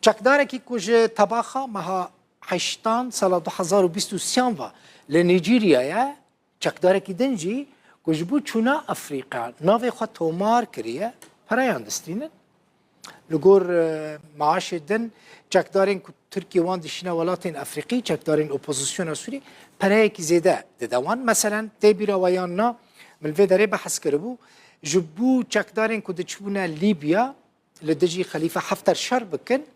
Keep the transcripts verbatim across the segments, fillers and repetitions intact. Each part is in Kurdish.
Çekdarekî ku ji tebaxa meha heştan sala du hezar û bîst û sêyan ve li Nîjerya ye, çekdarekî din jî ku ji bo çûna Efrîqya navê xwe tomar kiriye, pereyan distînin. Li gor, e, maaşê din çekdarên ku Tirkiye wan dişîne welatên Efrîqî, çekdarên opozisyona Sûrî, pereyekî zêde dide wan. Meselen, tê bîra we yan na, min vê derê behs kiribû, ji bo çekdarên ku diçûbûne Lîbya, li dijî Xelîfe Hefter şer bikin,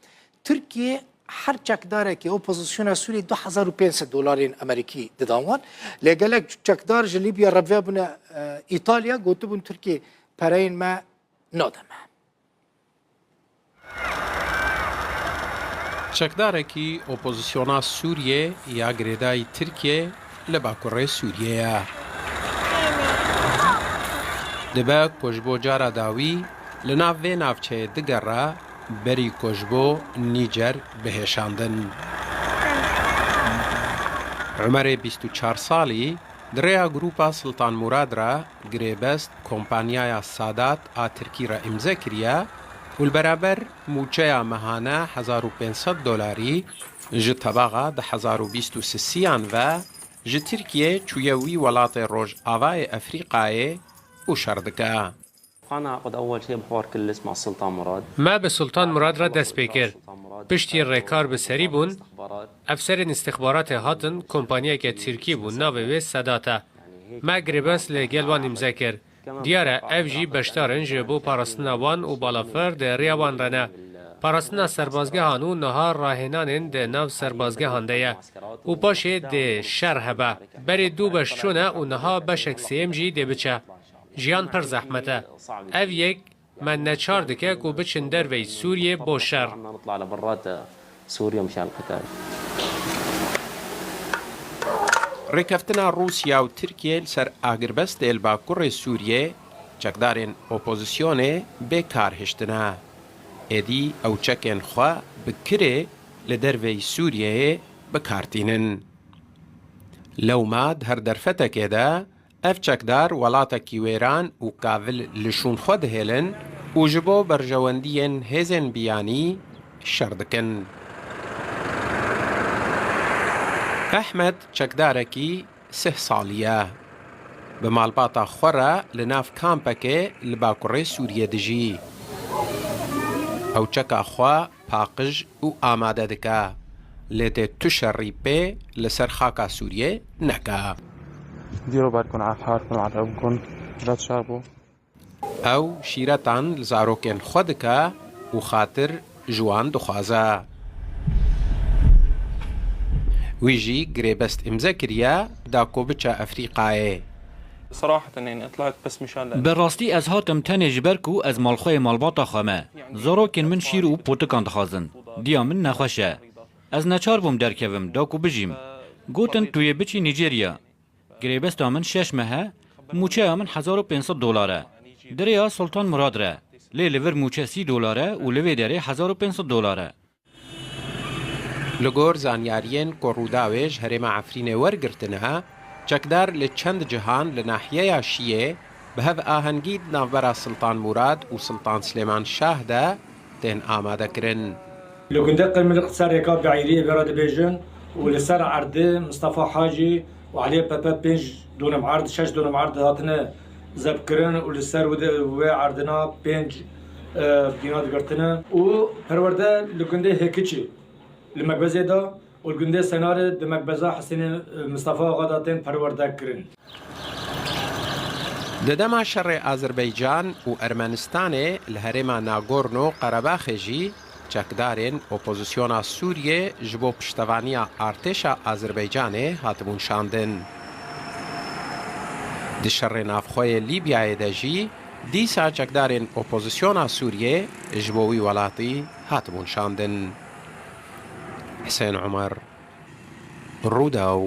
Tirkiye her çekdarekî opozisyona Sûrî du hezar û pênc sed dolarên Amerîkî didan wan. Lê gelek çekdar ji Lîbya revebûne, e, Îtalya, gotibûn Tirkiye pereyên me nade me. Çekdarekî opozisyona Sûriyê ya girêdayî Tirkiyê li bakurê Sûriyê ye. Dibe ku ji bo cara dawî li nav vê navçeyê digere, berî ku ji bo Nîcer bihêşandin. Umerê bîst û çar salî di rêya Grûpa Siltan Murad re girêbest kompanyaya Sadat a Tirkî re îmze kiriye û li beraber mûçeya mehane hezar û pênc sed dolarî ji tebaxa du hezar û bîst û sisiyan ve ji Tirkiyê çûye wî welatê Rojavayê Efrîqayê û şer dike. وقعنا عقد أول شيء بحوار كلس مع السلطان مراد. Me bi Sultan Murad re dest pê kir. Piştî rêkar bi serî bûn, efserên îstixbaratê hatin, kompanyayeke Tirkî bû, navê wê Sedat e. Me girêbest li gel wan îmze kir. Diyar e, ev jî beşdar in ji bo parastina wan û balafir di riya wan re ne. Parastina serbazgehan û niha rahênanên di nav serbazgehan de ye û paşê dê şer hebe. Berê du beş çûne û niha beşek sêyem jî dê biçe. Jiyan pir zehmet e. Ev yek me neçar dike ku biçin derveyî Sûriyê bo şer. نطلع لبرات سوريا مشان القتال. Rêkeftina Rûsya û Tirkiye li ser agirbestê li bakurê Sûriyê çekdarên opozisyonê bê kar hiştine. Êdî ew çekên xwe bi kirê li derveyî Sûriyeyê bi kar tînin. Lewma di her derfetekê de ev çekdar welatekî wêran û kavil li şûn xwe dihêlin û ji bo berjewendiyên hêzên biyanî şer dikin. Ehmed çekdarekî sih salî ye. Bi malbata xwe re li nav kampekê li bakurê Sûriyê dijî. Ew çeka xwe paqij û amade dike. Lê tê tu şerî pê li ser xaka Sûriyê neke. ديروا بالكم على حالكم وعلى أمكم، لا تشاغبوا. Ew şîretan li zarokên xwe dike û xatir ji wan dixwaze. Wî jî girêbest îmze kiriye da ku biçe Efrîqayê. صراحة يعني طلعت بس مشان Bi rastî ez hatim tenê ji ber ku ez malxweyê malbata xwe me. Zarokên min şîr û potikan dixwazin. Diya min nexweş e. Ez neçar bûm derkevim, da ku bijîm. Gotin tu yê biçî Nîjerya. Girêbesta min şeş meh e, mûçeya min hezar û pênc sed dolar e. Di rêya Sultan Murad re. Lê li vir mûçe sî dolar e û li vê derê hezar û pênc sed dolar e. Li gor zanyariyên ku Rûdawê ji herêma Efrînê wergirtine, çekdar li çend cihan li nahiyeya Şiyê bi hev ahengî di navbera Siltan Murad û Siltan Silêman Şah de tên amadekirin. Li gundê Qirmilik ser rêka Beîriyê vê re dibêjin û li ser erdê Mistefa Hacî û Eliyê Pepe pênc donim erd, şeş donim erd hatine zebkirin û li ser wê de, wê erdina pênc, e, bîna digirtine û perwerde li gundê Hêkiçî li Mekbezê de û li gundê Senarê di Mekbeza Hisênê, e, Mistefa Axa de tên perwerde kirin. Di dema şerê Azerbaycan û Ermenistanê li herêma Nagorno Qerebaxê jî çekdarên opozisyona Sûriyê ji bo piştevaniya artêşa Azerbaycanê hatibûn şandin. Di şerê navxweyê Lîbyayê de jî dîsa çekdarên opozisyona Sûriyê ji bo wî welatî hatibûn şandin. Hisên Umer, Rûdaw.